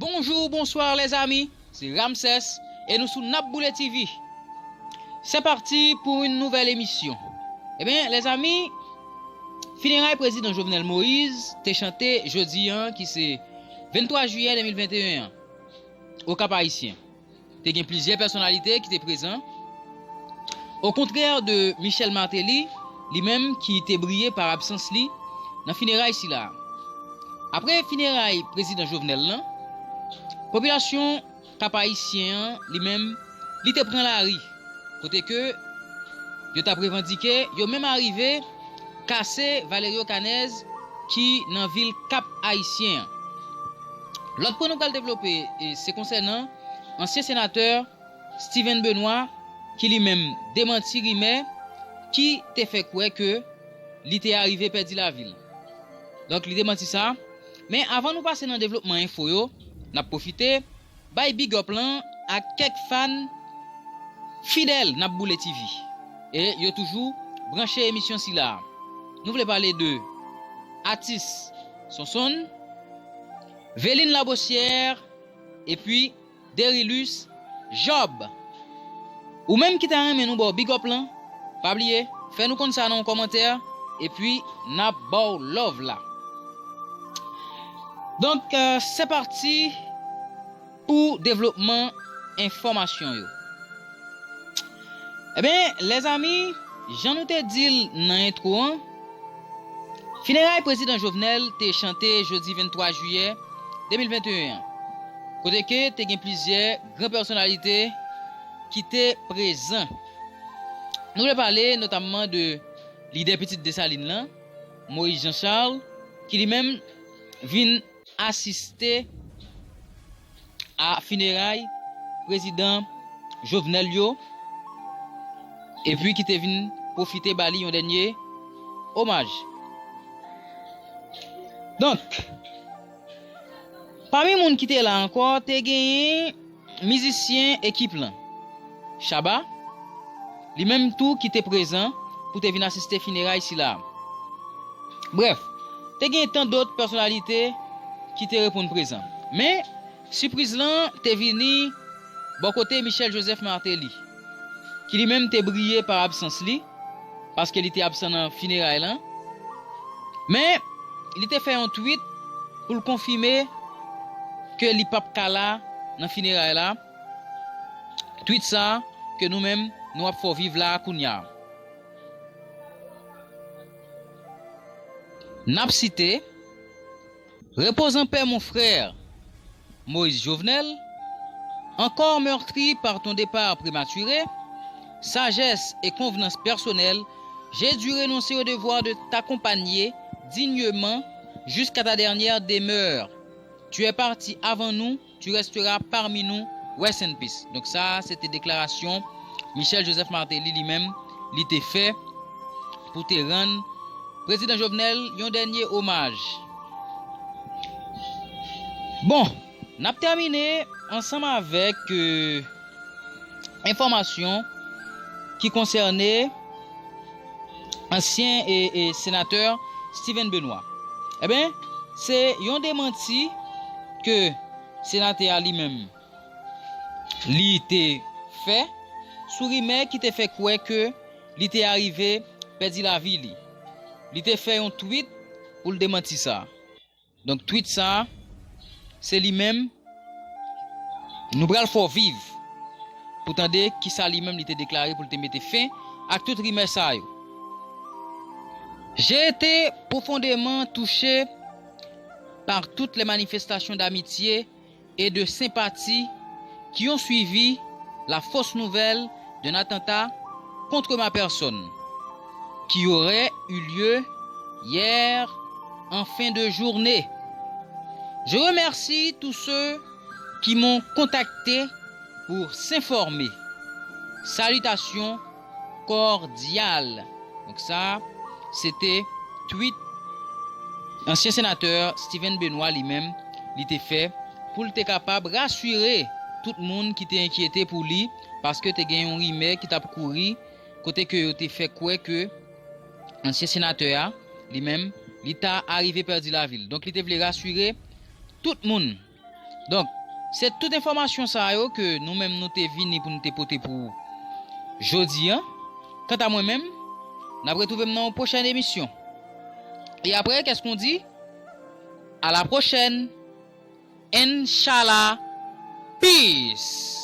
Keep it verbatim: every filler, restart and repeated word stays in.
Bonjou, bonswa lèzami, se Ramsès e nou sou N ap Boule T V. C'est parti pour une nouvelle émission. Ebyen, lèzami, fineray prezidan Jovenel Moïse te chante jodi a, ki se venntwa jiyè de mil venteyen an, o Kap Ayisyen. Te gen plizyè pèsonalite ki te prezan. Okontrè de Michel Martelly, li menm ki te briye pa absans li nan fineray sila. Apre fineray prezidan Jovenel lan, popilasyon Kap Ayisyen an, li menm, li te pran lari, kote ke yo t ap revandike, yo menm arive kase Valerio Canez ki nan vil Kap Ayisyen an. Lòt pwen nou pral devlope, e, se konsènan ansyen senatè Steven Benoît, ki li menm demanti rimè ki te fè kwè ke li te arive pèdi lavi l. Donk, li demanti sa. Men avan nou pase nan devlopman enfo yo, n ap pwofite bay big up lan ak kèk fan fidèl N ap Boule T V. E yo toujou branche emisyon sila. Nou vle pale de atis Sonson, Veline Labossière, epi Derilus Job. Ou menm ki ta renmen nou ba w big up lan, pa bliye, fè nou konn sa nan yon kòmantè, epi n ap ba w love la. Donk, euh, c'est parti pou devlopman enfòmasyon yo. Ebyen, lèzami, jan nou te di l nan entwo an, fineray prezidan Jovenel te chante jodi venntwa jiyè de mil venteyen an, kote ke te gen plizyè gran pèsonalite ki te prezan. Nou vle pale notamman de lidè Pitit Desalin lan, Moïse Jean Charles, ki li menm vin asiste a fineray prezidan Jovenel yo, epi ki te vin pwofite ba li yon dènye omaj. Donk, pami moun ki te la ankò, te genyen mizisyen ekip lan, Shabba, li menm tou ki te prezan pou te vin asiste fineray sila. Brèf, te gen tan dòt pèsonalite ki te reponn prezan. Men, sipriz lan te vini bò kote Michel Joseph Martelly, ki li menm te briye pa absans li, paske li te absan nan fineray lan. Men, li te fè yon tweet pou l konfime ke li p ap ka la nan fineray la. Tweet sa ke nou menm, nou ap fè w viv la a kounye a. N ap site, Repose en paix, mon frère Moïse Jovenel, encore meurtri par ton départ prématuré, sagesse et convenance personnelle, j'ai dû renoncer au devoir de t'accompagner dignement jusqu'à ta dernière demeure. Tu es parti avant nous, tu resteras parmi nous, rest in peace. Donk sa, se te deklarasyon Michel Joseph Martelly li menm, li te fè pou te rann prezidan Jovenel yon dènye omaj. Bon, n ap tèmine ansanm avèk, euh, enfòmasyon ki konsène ansyen e, e senatè Steven Benoît. Ebyen, se yon demanti ke senatè a li menm li te fè sou rimè ki te fè kwè ke li te arive pèdi lavi li. Li te fè yon tweet pou l demanti sa. Donk, tweet sa, se li menm, nou pral fè w viv pou tande kisa li menm li te deklare pou l te mete fen ak tout rimè sa yo. J'ai été profondément touché par toutes les manifestations d'amitié et de sympathie qui ont suivi la fausse nouvelle d'un attentat contre ma personne, qui aurait eu lieu hier en fin de journée. Je remercie tous ceux qui m'ont contacté pour s'informer. Salutations cordiales. Donk sa, se te tweet ansyen senatè Steven Benoît li menm, li te fè pou l te kapab rasire tout moun ki te enkyete pou li, paske te gen yon rimè ki t ap kouri, kote ke yo te fè kwè ke ansyen senatè a, li menm, li ta arive pèdi lavi l. Donk, li te vle rasire tout moun. Donk, se tout enfòmasyon sa yo ke nou menm nou te vini pou nou te pote pou ou jodi a. Kanta mwen menm, n ap retwouve m nan yon pwochèn emisyon. E apre, qu'est-ce qu'on dit? À la prochaine. Inshallah. Peace.